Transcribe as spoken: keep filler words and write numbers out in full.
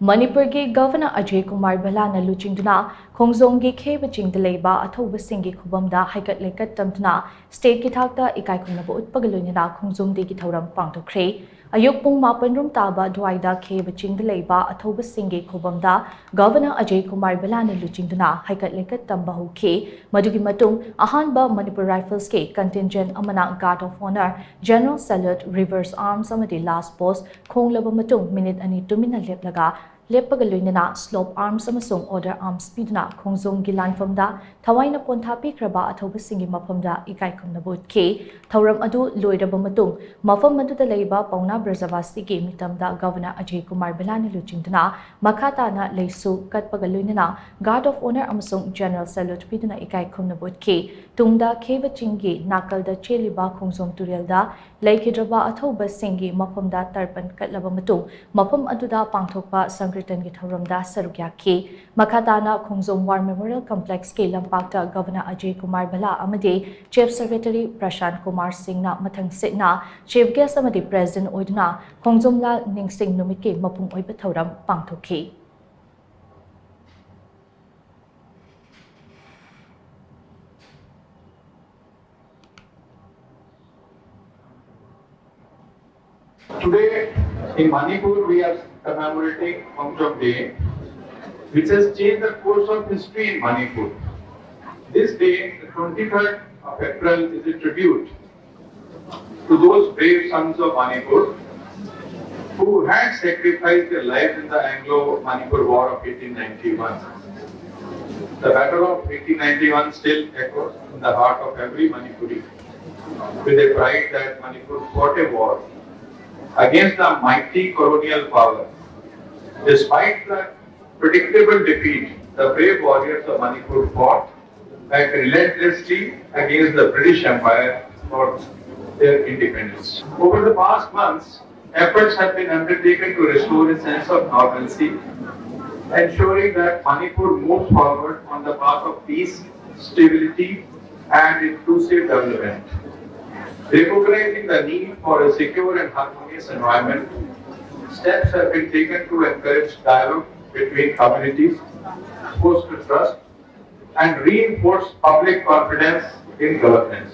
ꯃꯅꯤꯄꯨꯔꯒꯤ ꯒꯚꯔꯅꯔ ꯑꯖꯌ ꯀꯨꯃꯥꯔ ꯚꯜꯂꯥꯅ ꯂꯨꯆꯤꯡꯗꯨꯅ ꯈꯣꯡꯖꯣꯝꯒꯤ ꯈꯦꯕ ꯆꯤꯡꯗ ꯂꯩꯕ ꯑꯊꯧꯕꯁꯤꯡꯒꯤ ꯈꯨꯕꯝꯗ ꯍꯩꯀꯠ ꯂꯩꯀꯠ ꯇꯝꯗꯨꯅ ꯁ꯭ꯇꯦꯠꯀꯤ ꯊꯥꯛꯇ ꯏꯀꯥꯏ ꯈꯨꯝꯅꯕ ꯎꯠꯄꯒ ꯂꯣꯏꯅꯅ ꯈꯣꯡꯖꯣꯝ ꯗꯦꯒꯤ ꯊꯧꯔꯝ ꯄꯥꯡꯊꯣꯛꯈ꯭ꯔꯦ꯫ ꯑꯌꯨꯛ ꯄꯨꯡ ꯃꯥꯄꯟ ꯔꯣꯝ ꯇꯥꯕ ꯑꯗꯨꯋꯥꯏꯗ ꯈꯦꯕ ꯆꯤꯡꯗ ꯂꯩꯕ ꯑꯊꯧꯕꯁꯤꯡꯒꯤ ꯈꯨꯕꯝꯗ ꯒꯚꯔꯅꯔ ꯑꯖꯌ ꯀꯨꯃꯥꯔ ꯚꯜꯂꯥꯅ ꯂꯨꯆꯤꯡꯗꯨꯅ ꯍꯩꯀꯠ ꯂꯩꯀꯠ ꯇꯝꯕ ꯍꯧꯈꯤ꯫ ꯃꯗꯨꯒꯤ ꯃꯇꯨꯡ ꯑꯍꯥꯟꯕ ꯃꯅꯤꯄꯨꯔ ꯔꯥꯏꯐꯜꯁꯀꯤ ꯀꯟꯇꯤꯟꯖꯦꯟ ꯑꯃꯅ ꯒꯥꯔꯗ ꯑꯣꯐ ꯑꯣꯅꯔ, ꯖꯦꯅꯔꯦꯜ ꯁꯦꯂ꯭ꯌꯨꯠ, ꯔꯤꯚꯔꯁ ꯑꯥꯔꯝꯁ ꯑꯃꯗꯤ ꯂꯥꯁ ꯄꯣꯁ ꯈꯣꯡꯂꯕ ꯃꯇꯨꯡ ꯃꯤꯅꯤꯠ ꯑꯅꯤ ꯇꯨꯃꯤꯟꯅ ꯂꯦꯞꯂꯒ ꯂꯦꯞꯄꯒ ꯂꯣꯏꯅꯅ ꯁ꯭ꯂꯣꯞ ꯑꯥꯔꯝꯁ ꯑꯃꯁꯨꯡ ꯑꯣꯔꯗꯔ ꯑꯥꯔꯝꯁ ꯄꯤꯗꯨꯅ ꯈꯣꯡꯖꯣꯝꯒꯤ ꯂꯥꯟꯐꯝꯗ ꯊꯋꯥꯏꯅ ꯄꯣꯟꯊꯥ ꯄꯤꯈ꯭ꯔꯕ ꯑꯊꯧꯕꯁꯤꯡꯒꯤ ꯃꯐꯝꯗ ꯏꯀꯥꯏ ꯈꯨꯝꯅꯕ ꯎꯠꯈꯤ꯫ ꯊꯧꯔꯝ ꯑꯗꯨ ꯂꯣꯏꯔꯕ ꯃꯇꯨꯡ ꯃꯐꯝ ꯑꯗꯨꯗ ꯂꯩꯕ ꯄꯥꯎꯅꯥ ꯕ꯭ꯔꯖꯕꯥꯁꯤꯒꯤ ꯃꯤꯇꯝꯗ ꯒꯚꯔꯅꯔ ꯑꯖꯌ ꯀꯨꯃꯥꯔ ꯚꯜꯂꯥꯅ ꯂꯨꯆꯤꯡꯗꯨꯅ ꯃꯈꯥ ꯇꯥꯅ ꯂꯩꯁꯨ ꯀꯠꯄꯒ ꯂꯣꯏꯅꯅ ꯒꯥꯔꯗ ꯑꯣꯐ ꯑꯣꯅꯔ ꯑꯃꯁꯨꯡ ꯖꯦꯅꯔꯦꯜ ꯁꯦꯂ꯭ꯌꯨꯠ ꯄꯤꯗꯨꯅ ꯏꯀꯥꯏ ꯈꯨꯝꯅꯕ ꯎꯠꯈꯤ꯫ ꯇꯨꯡꯗ ꯈꯦꯕ ꯆꯤꯡꯒꯤ ꯅꯥꯀꯜꯗ ꯆꯦꯜꯂꯤꯕ ꯈꯣꯡꯖꯣꯝ ꯇꯨꯔꯦꯜꯗ ꯂꯩꯈꯤꯗ꯭ꯔꯕ ꯑꯊꯧꯕꯁꯤꯡꯒꯤ ꯃꯐꯝꯗ ꯇꯔꯄꯟ ꯀꯠꯂꯕ ꯃꯇꯨꯡ ꯃꯐꯝ ꯑꯗꯨꯗ ꯄꯥꯡꯊꯣꯛꯄ ꯁꯪꯀ꯭ꯔꯤꯇꯟꯒꯤ ꯊꯧꯔꯝꯗ ꯁꯔꯨꯛ ꯌꯥꯈꯤ꯫ ꯃꯈꯥ ꯇꯥꯅ ꯈꯣꯡꯖꯣꯝ ꯋꯥꯔ ꯃꯦꯃꯣꯔꯤꯌꯦꯜ ꯀꯝꯄ꯭ꯂꯦꯛꯁꯀꯤ ꯂꯝꯄꯥꯛꯇ ꯒꯚꯔꯅꯔ ꯑꯖꯌ ꯀꯨꯃꯥꯔ ꯚꯜꯂꯥ ꯑꯃꯗꯤ ꯆꯤꯐ ꯁꯦꯀ꯭ꯔꯦꯇꯔꯤ ꯄ꯭ꯔꯁꯥꯟ ꯀꯨꯃꯥꯔ ꯁꯤꯡꯅ ꯃꯊꯪ ꯁꯤꯠꯅ ꯆꯤꯐ ꯒꯦꯁ ꯑꯃꯗꯤ ꯄ꯭ꯔꯦꯁꯤꯗꯦꯟ ꯑꯣꯏꯗꯨꯅ ꯈꯣꯡꯖꯣꯝ ꯂꯥꯜ ꯅꯤꯡꯁꯤꯡ ꯅꯨꯃꯤꯠꯀꯤ ꯃꯄꯨꯡ ꯑꯣꯏꯕ ꯊꯧꯔꯝ ꯄꯥꯡꯊꯣꯛꯈꯤ꯫ Today in Manipur, we are commemorating Khongjom Day, which has changed the course of history in Manipur. This day, the twenty-third of April, is a tribute to those brave sons of Manipur who had sacrificed their lives in the Anglo-Manipur War of eighteen ninety-one. The Battle of eighteen ninety-one still echoes in the heart of every Manipuri, with a pride that Manipur fought a war against the mighty colonial power. Despite the predictable defeat, the brave warriors of Manipur fought back relentlessly against the British Empire for their independence. Over the past months, efforts have been undertaken to restore a sense of normalcy, ensuring that Manipur moves forward on the path of peace, stability, and inclusive development. Recognizing the need for a secure and harmonious environment, Steps have been taken to encourage dialogue between communities, foster trust, and reinforce public confidence in governance.